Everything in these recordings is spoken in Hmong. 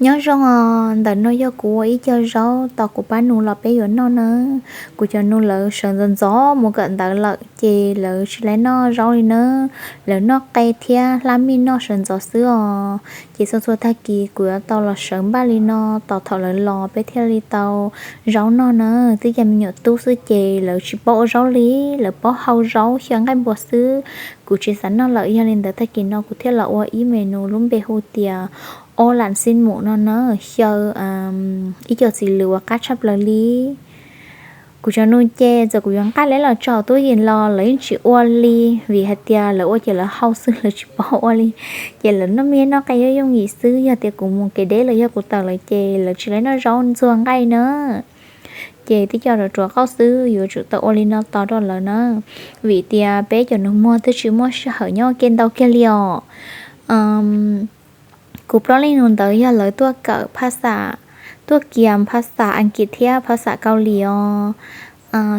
Nyob zoo os, ntawm no yog kuv ua ib co zaub tos kuv pab nus los peb yuav noj nawb. Kuv cov nus lawv sawv ntxov ntxov mus kawm ntawv lawm ces lawv tsis laiv noj zaub li nawb, lawv noj qe thiab hlab mij noj sawv ntxov xwb os. Ces txhua txhua tag kis kuv yuav tau los sawv npaj li no tos thaum lawv los peb thiaj li tau zaub noj nawb. Twb yog me nyuam tub xwb ces lawv tsis paub ua zaub li, lawv paub hau zaub xyaw nqaij npua xwb. Kuv tsis xav noj lawm, yog li ntawd tag kis no kuv thiaj los ua ib me nus lub npe hu tias ob lam xij mum no na, xyaw ib co txiv lws uas qab tshaj plaws li. Kuv cov nus ces txawm kuv yuav nqaij lawv los tso tub yees los lawv yeej tsis ua li, vim hais tias lawv ua ces lawv hau xwb, lawv tsis paub ua li. Ces lawv noj mij noj qe yooj yooj yim xwb, yog tias kuv mus kev deb lawm yog kuv tawm lawm ces lawv tsis laiv noj zaub ntxuag nqaij na. Ces twb coj ruam qauj xwb, yuav tsum tau ua li no tos rau lawv na, vim tias peb cov nus muag twb tsis muaj sij hawm nyob ua ke ntau kiag li os. Kuv plaub leej nus ntawd yog lawv tuaj kawm phaj xam, tuaj kias phaj xam Askiv thiab phaj xam Kaus Lim os.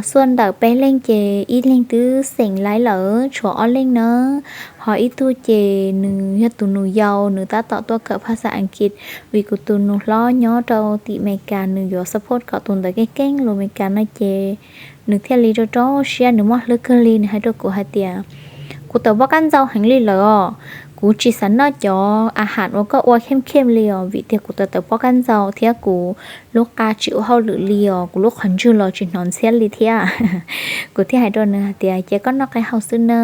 Xuaj ntawm peb leeg ces ib leeg twb xeem laiv lawm, tshuav ob leeg na, ho ib tug ces nws yog tus nus yau, nws tab tom tuaj kawm phaj xam Askiv, vim kuv tus nus hlob nyob rau tim Amelikas nws yuav support kom tus ntawd keej keej lus Amelikas no ces nws thiaj li rau rau siab, nws muaj hlwb kawg li, nws hais rau kuv hais tias, kuv tawm pob kab ntxau heev li lawm os, kuv tsis xav noj cov a has uas koj ua khem khem li os, vim tias kuv tawm tawm pob kab ntxau thiab kuv lub qa tsis ua hauj lwm li os, kuv lub qhov ntswg los tsis hnov ntxhiab li thiab. Kuv thiaj hais rau nws hais tias ces koj noj qe hau xwb na.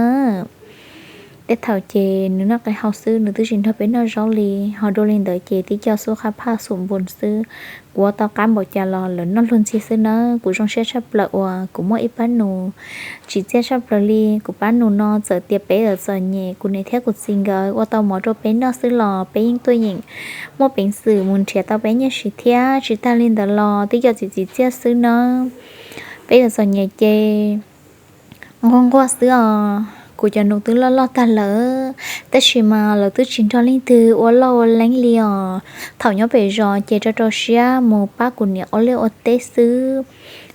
Tej thaum ces nws noj qe hau xwb, nws twb tsis nrog peb noj zaub li, ho dua li ntawd ces tib co xub qab phaj xum npus xwb. Kuv ua tau qab npaum cas los lawv noj luag ntxhi xwb nawb. Kuv zoo siab tshaj plaws uas kuv muaj ib pab nus tsim txiaj tshaj plaws li. Kuv pab nus no txawm tias peb txom txom nyem, kuv niam thiab kuv txiv nkawd ua tau mov rau peb noj xwb los peb yeej tuaj yeem muaj peev xwm mus nrhiav tau peb nyiaj siv thiab. Tsis tag li ntawd los twb yog txiv txiv txiaj xwb nawb. Peb txom txom nyem ces nquag nquag xwb os. Kuv cov nus twb loj loj tag lawm, tab sis mas lawv twb tsis nrog leej twg ua loj ua leeb li os. Thaum nyob pem zos ces rau rau siab mus pab kuv niam ua liaj ua teb xwb,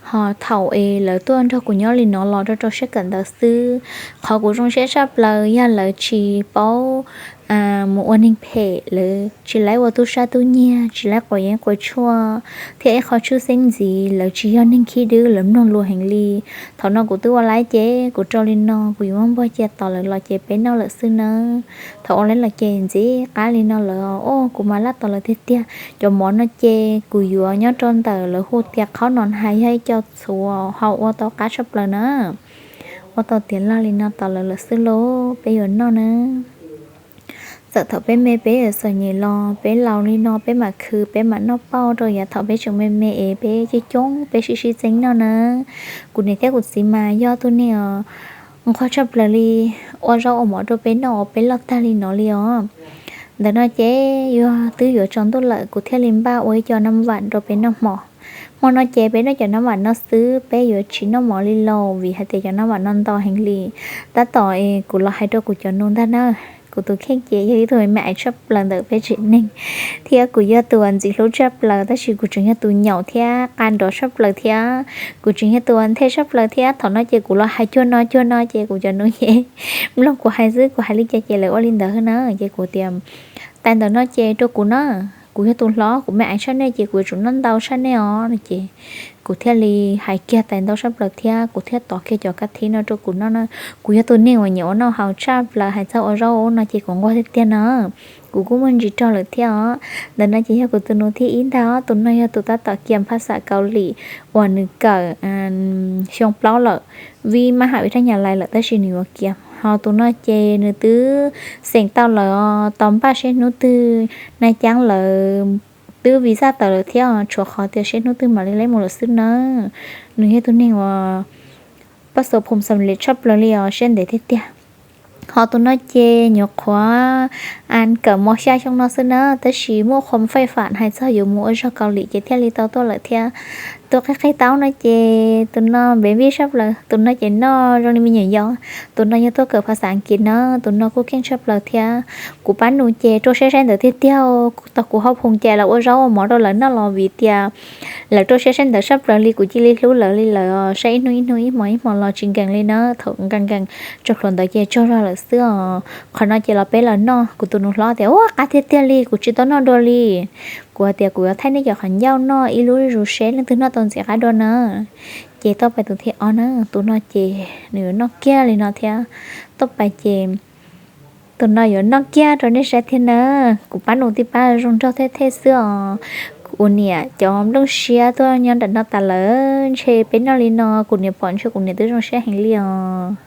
ho thaum es lawv tuaj nrog kuv nyob li no los rau rau siab kawm ntawv xwb. Qhov kuv zoo siab tshaj plaws yog lawv tsis paub mus ua neeg phem, lawv tsis laiv ua tub sab tub nyiag, tsis laiv quav yeeb quav tshuaj, thiab ib qho tshwj xeeb ntxiv lawv tsis yog neeg khib dwb, lawv mloog lus heev li. Thaum no kuv twb ua laib ces kuv rau li no kuv yuav muab npog cia tos lawv los ces peb noj lawm xwb nawb. Thaum ua laib los ces ntxim qab li no lawm os, kuv mas laj tos lawv tiag tiag. Cov mov no ces kuv yuav nyob rau ntawm lawv hu tias qhaub no hais yog ib co txhuv hau ua tau qab tshaj plaws na. Ua tau tiav log li no tos lawv lawm xwb lauj, peb yuav noj na. Txawm thaum peb me peb txom nyem los peb laus li no peb mam khwv peb mam noj pauj rau yav thaum peb tseem me me es peb coob coob peb sib sib txeeb noj na. Kuv niam thiab kuv txiv mas yog tus neeg os nquag tshaj plaws li, ua zaub ua mov rau peb noj uas peb loj tag li no li os. Ntawm no ces yog twb yuav tsaus ntuj lawm kuv thiaj li npaj ua ib co nab vam rau peb noj hmo. Hmo no ces peb noj cov nab vam no xwb, peb yuav tsis noj mov li lauj, vim hais tias cov nab vam no ntau heev li. Tab tom kuv los hais rau kuv cov nus ntag na, kuv tus kheej ces yog ib tug me aiv tshaj plaws ntawm peb tsev neeg, thiab kuv yog tus ntxim hlub tshaj plaws, tab sis kuv tseem yog tus nyaum thiab qa nrov tshaj plaws thiab, kuv tseem yog tus nthe tshaj plaws thiab. Thaum no ces kuv los hais cuag no cuag no ces kuv cov nus ces mloog kuv hais xwb, kuv hais li cas ces lawv ua li ntawd na. Ces kuv tias, tais ntawm no ces rau kuv na, kuv yog tus hlob, kuv me aiv tshaj nej ces kuv yuav tsum noj ntau tshaj nej os no ces kuv thiaj li hais kiag tais ntau tshaj plaws thiab kuv thiaj tov kiag cov kab thib no rau kuv noj na. Kuv yog tus neeg uas nyiam ua noj haus tshaj plaws, hais txog ua zaub ua no ces kuv nquag tiag tiag no. Kuv kuj muaj ntsis rog lawm thiab os. Ntawm no ces yog kuv tus nus thib ib ntag, tus no yog tus tab tom kiag phaj xam Kaus Lim uas nws kawm xyoo plaub lawm, vib mab ham vib rab nyas lais lawm tab sis nws yuav kiag. Ho tus no ces nws twb xeem tau lawm, tos npaj seb hnub twg na caab lawv twb visa tawm lawm thiab, tshuav qhov tias seb hnub twg mam li lab mus lawm xwb nawb. Nws yog tus neeg uas paj xua phum xam li tshaj plaws li os, siab ntev tiag tiag. Ho tus no ces nyuam qhuav kawm mos xya xyoo no xwb na, tab sis muaj qhuas faj fam hais txog yuav mus ua zog Kaus Lim ces thiaj li tau tuaj lawm thiab. Tus qig qig taub no ces tus no npev vij sab plaws, tus no ces noj zoo li me nyuam yaus. Tus no yog tuaj kawm phas xas Askiv na, tus no kuj keej tshaj plaws thiab. Kuv pab nus ces rau siab saib ntawv tiag tiag, tau kuv hauj phum ces los ua zaub ua mov rau lawv noj los vim tias lawv rau siab saib ntawv sab plaws li, kuv cia li hlub lawv li lawm, saib ib hnub ib hnub ib hmo ib hmo los tsis nkees li na, thaum nkees nkees tsaug hluas ntawd ces tsaug zog lawm xwb os. Qhov no ces los peb los noj, kuv tus nus hlob tias ua qab tiag tiag li, kuv tsis tau noj dua li. kuv hais tias kuv yuav thaij nej cov qhov ncauj noj ib lub zus seb leej twg noj tau ntxim qab dua na. Ces tuaj pais tus thib ob na, tus no ces nws yuav noj kiag li no thiab. Tuaj pais ces tus no yuav noj kiag rau nej saib thiab na. Kuv pab nus tij pab zoo nraug thej thej xwb os. Kuv niam cov nplooj siab tuaj nyob nram no tas lawm, ntshe peb noj li no kuv niam pom ntshe kuv niam twb zoo siab heev li os.